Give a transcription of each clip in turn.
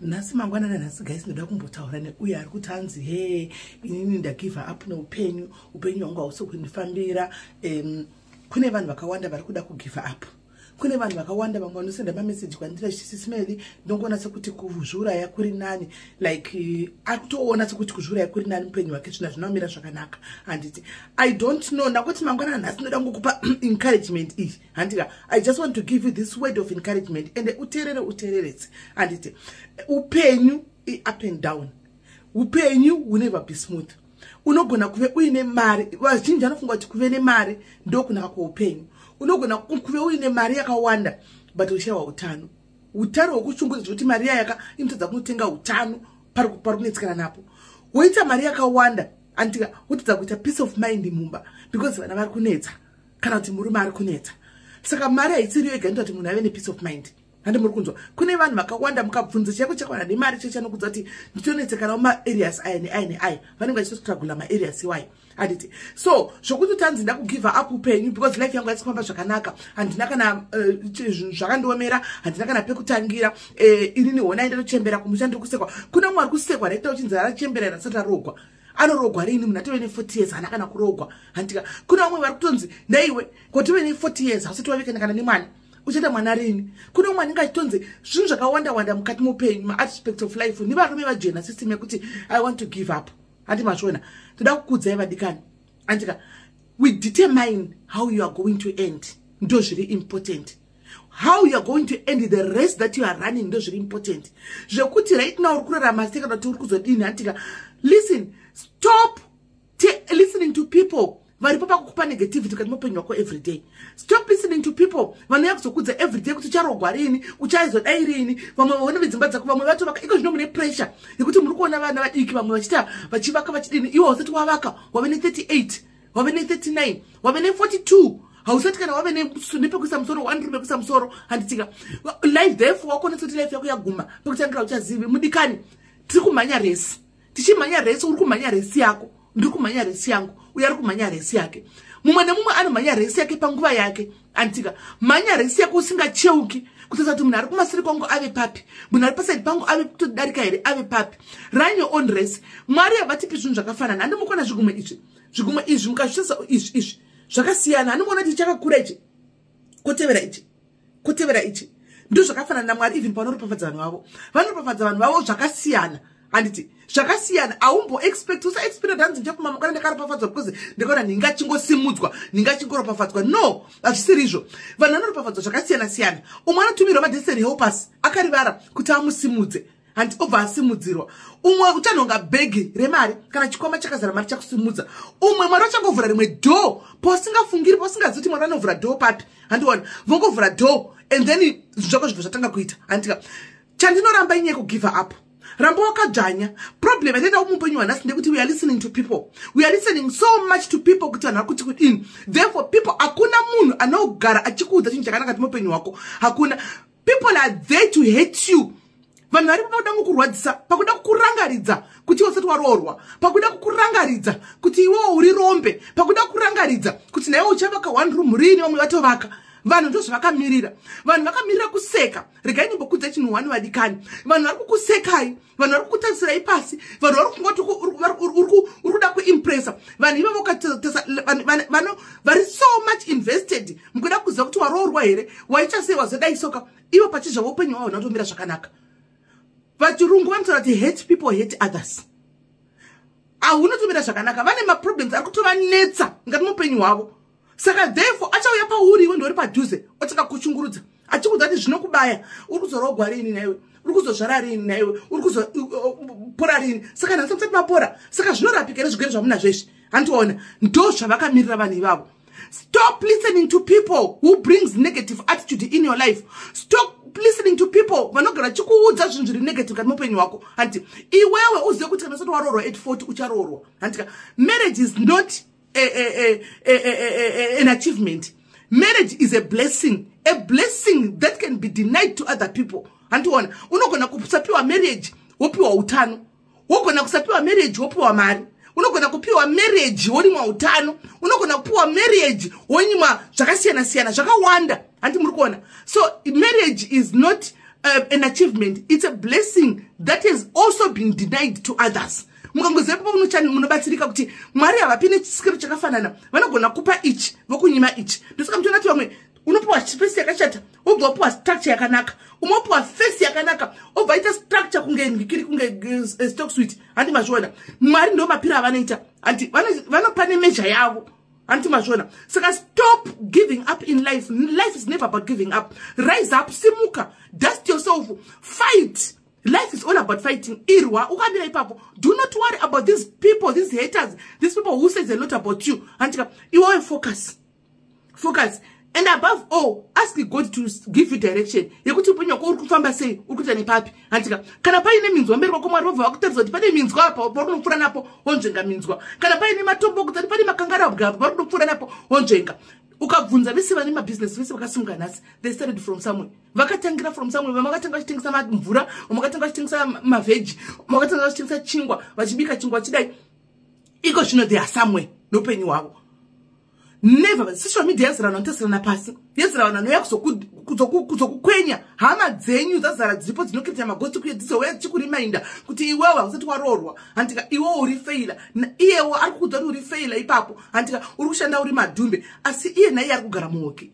Nhasi mangwanana, nhasi guys, ndoda kumbotaura neuyo ari kuti hanzi, "He, inini ndagive up neupenyu, upenyu hwangu hausi kundifambira." Kune vanhu vakawanda vari kuda kugive up. Kune vanhu vakawanda vamwe vanosenda mameseji kwandiri achiti, "Sis Melly, ndongoona sekuti kuzviuraya kuri nani." Like ari kutoona sekuti kuzviuraya kuri nani, mupenyu hwake zvinhu hazvinomira zvakanaka, handiti? I don't know. Ndakuti mangwanana nhasi ndoda ngokupa encouragement iyi, handika? I just want to give you this word of encouragement, and uteerere, uteereretse, handiti? Upenyu up and down. Upenyu will never be smooth. Unogona kuve uine mari. Vazhinji vanofunga kuti kuve nemari ndokunaka kweupenyu. Unogona kuve uine mari yakawanda, but ushayiwa utano, utano hwekushungurudza, zvekuti mari yayaka inotadza kunotenga utano. Pari kunetsekana napo. Woita mari yakawanda, andika, wotadza kuita peace of mind mumba because vana vari kunetsa kana kuti murume ari kunetsa. Saka mari haisiriyo yega inoita kuti munhu ave nepeace of mind, handi muri kunzwa? Kune vanhu vakawanda, mukabvunza chaiko chakwana nemari chechanokudza kuti nditonetsekanawo maareas aya neaya neaya. Vanenge vachitostrugula maareas iwayo, handiti? So zvokuti tanzi ndakugive up upenyu because life yangu haisi kufamba zvakanaka, handina kana zvinhu zvakandiomera, handina kana pekutangira, inini honai ndatochembera kumusha, ndiri kusekwa. Kune mumwe ari kusekwa raita uchinzi arachembera rasati arogwa. Anorogwa rini munhu atove ne40 years, haana kana kurogwa, handitika? Kune vamwe vari kutonzi, "Ndaiwe kotove ne40 years, hausati wavekana kana nemwana, uchaita mwana rini?" Kune umwe anenge achitonzi zvinhu zvakawanda wanda mukati muupenyu, maaspect of life, nevarume vajoina system yekuti, "I want to give up." Handi mazviona? Toda kukudzai vadikani, andika, we determine how you are going to end. Ndo zviri important. How you are going to end the race that you are running ndo zviri important. Zvekuti right now uri kurarama sei kana kuti uri kuzodini, handika? Listen, stop listening to people varipo pakukupa negativity kati mupenyu wako every day. Stop listening to people vanouya kuzokudza every day kuti ucharogwa rini, uchaizodai rini. Vamwe vaona vedzimba dzako, vamwe vatovaka iko zvino. Mune pressure yekuti muri kuona vana vadiki vamwe vachiita, vachivaka, vachidini. Iwe usati wavaka, wave ne38, wave ne39, wave ne42, hausati kana wave nepekuisa musoro, one room pekuisa musoro, handitika? Life therefore wakonesa kuti life yako yaguma pekutangira uchazivi. Mudikani, tiri kumhanya resi. Tichimhanya resi, uri kumhanya resi yako, ndiri kumhanya resi yangu, uyo ari kumhanya resi yake. Mumwe nemumwe anomhanya resi yake panguva yake, anditika? Mhanya resi yako usingacheuki kutarisa kuti munhu ari kumasiri kwangu ave papi, munhu ari paside pangu ave kutodarika here, ave papi. Run your own race. Mwari havatipi zvinhu zvakafanana. Handimukona zvigumwe izvi, zvigumwe izvi mukazvitesa izvi, izvi zvakasiyana. Handimuona kuti chakakura ichi, kutevera ichi, kutevera ichi, ndo zvakafanana naMwari. Even panoropafadza vanhu vavo, vanoropafadza vanhu vavo zvakasiyana, handiti? Zvakasiyana. Haumboexpect, usaexpect hanzi ndichafuma mangwana ndakaropafadzwa because ndikaona ndingachingosimudzwa, ndingachingoropafadzwa. No, hazvisiri izvo. Vanhu vanoropafadzwa zvakasiyana siyana. Umwe anotumirwa madestiny helpers akarivara kuti amusimudze, handi? Obva asimudzirwa. Umwe uchanhonga bhegi remari kana chikwama chakazara mari chakusimudza. Umwe Mwari achangovhura rimwe door pausingafungiri, pausingazivi kuti Mwari anovhura door papi, handiona? Vongovhura door and then zvinhu zvako zvibva zvatanga kuita, handika? Chandinoramba inyaya yekugive up. Ramba wakadzvanya. Problem yataita muupenyu hwanhasi ndekuti we are listening to people. We are listening so much to people kuti vanhu vari kuti kudini. Therefore people, hakuna munhu anogara achikuudza chinhu chakanaka ti muupenyu hwako. Hakuna. People are there to hate you. Vanhu varipo pakuda kukurwadzisa, pakuda kukurangaridza kuti iwe usati waroorwa, pakuda kukurangaridza kuti iwewo uri rombe, pakuda kukurangaridza kuti naiwe uchavaka one room rini, vamwe vatovaka. Vanhu ndo zvavakamirira. Vanhu vakamirira kuseka. Regai ndimbokudza chinhu one, vadikani. Vanhu vari kukusekai, vanhu vari kukutarisira pasi, vanhu vari kungoti uri kuda kuimpressa vanhu ivavo. Vari so much invested mukuda kuziva kuti waroorwa here, waita sei, wazodai soka. Ivo pachizvavo upenyu hwavo hunatomira zvakanaka. Vachirungu vanotaura kuti, "Hate people hate others." Haunotomira zvakanaka. Vane maproblems ari kutovanetsa ngati muupenyu hwavo. Saka therefore achauya pauri iwe ndori padhuze, otanga kuchungurudza achikuudza kuti zvinokubaya, uri kuzorogwa rini naiwe, uri kuzozvara rini naiwe, uri kuzopora rini? Saka nhasi musati mapora, saka zvinorapika here zvirwere zvamunazvo izvi? Handiona ndo zvavakamirira vanhu ivavo. Stop listening to people who brings negative attitude in your life. Stop listening to people vanogara chikuudza zvinhu zviri negative kati muupenyu hwako, handiti? Iwewe uzive kuti kana usati waroorwa at 40, ucharoorwa, handitika? Marriage is not an achievement. Marriage is a blessing, a blessing that can be denied to other people, handiona? Unogona kusapiwa marriage wopiwa utano. Wogona kusapiwa marriage wopiwa mari. Unogona kupiwa marriage wonyimwa utano. Unogona kupiwa marriage wonyimwa zvakasiyana siyana zvakawanda, handi muri kuona? So marriage is not an achievement, it's a blessing that has also been denied to others. Mukangoziva ipapo, munobatsirika kuti Mwari havapi nechisikiro chakafanana. Vanogona kupa ichi, vokunyima ichi. Ndosaka muchiona kuti vamwe unopiwa face yakashata, wobva wapiwa structure yakanaka. Umwe wopiwa face yakanaka, obva aita structure kunge ndikiri, kunge stock sweet. Handi mazviona? Mwari ndo mapiro avanoita. Handi vanopa nemeasure yavo. Handiti mazviona? Saka stop giving up in life. Life is never about giving up. Rise up, simuka, dust yourself, fight. Life is all about fighting. Irwa ukamira ipapo. Do not worry about these people, these haters, these people who says a lot about you. Handika iwewe, focus, focus, and above all, ask God to give you direction yekuti upenyu hwako uri kufamba sei, uri kuita nepapi. Handika kana paine minzwa mberi kwako, Mwari vobva vakutarisa kuti pane minzwa apa pauri kunopfuura napo, wonzvenga minzwa. Kana paine matombo, kuti pane makangarabwa apa pauri kunopfuura napo, wonzvenga. Ukabvunza vese vane mabhizinesi, vese vakasimuka nhasi, they started from somewhere. Vakatangira from somewhere. Vamwe vakatanga vachitengesa mvura, vamwe vakatanga vachitengesa mavheji, vamwe vakatanga vachitengesa chingwa, vachibika chingwa vachidai. Iko zvino they are somewhere neupenyu hwavo. Never. Social media yazara vanhu vanotarisirana pasi, yazara vanhu vanouya kuzokukwenya. Hama dzenyu dzazara dziripo dzinokirita magosi kuye, dzizouya dzichikurimainda kuti iwewe hausati waroorwa. Handika iwewe uri failure, iyewo ari kukudza kuti uri failure ipapo. Handika uri kushanda uri madhumbe, asi iye naiye ari kugara muhoki.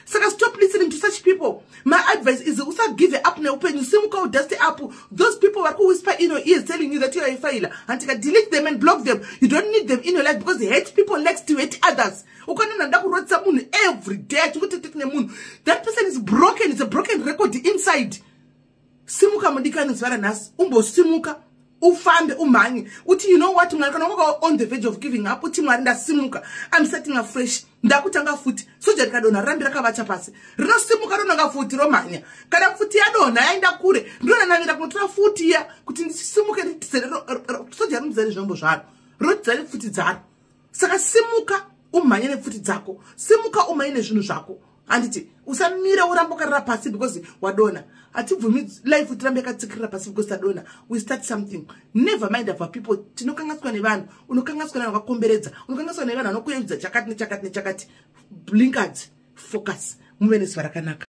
Saka stop listening to such people. My advice is usagive up neupenyu. Simuka, udust up those people vari kuwhisper in your ears, telling you that you are a failure. Handika delete them and block them. You don't need them in your life, because hate people likes to hate others. Ukanona nda kurotsa munhu every day achingotete nemunhu, that person is broken. It's a broken record inside. Simuka, mudikani. Zuva ranhasi umbosimuka, ufambe, umhanye, uti, "You know what, Mwari?" Kana wanga on the verge of giving up, uti, "Mwari, ndasimuka. I'm setting afresh, ndakutanga futi." Soja rikadonha, rirambi rakavata pasi, rinosimuka, rinonga futi, romhanya. Kana futi yadonha, yaenda kure, ndinonanavira kunotora futi iya kuti ndisimuke. Soja rinodzare zvombo zvaro, rinodzare pfuti dzaro. Saka simuka, umhanye nepfuti dzako. Simuka, umhanye nezvinhu zvako. Handiti usamira, uramba ukarara pasi because wadonha. Hatibvumi life tirambe yakatsikirira pasi because tadonha. We start something. Never mind about people. Tinokanganiswa nevanhu. Unokanganiswa nevanhu vakakomberedza, unokanganiswa nevanhu vanokuedza chakati nechakati nechakati. Blinkers, focus. Muve nezuva rakanaka.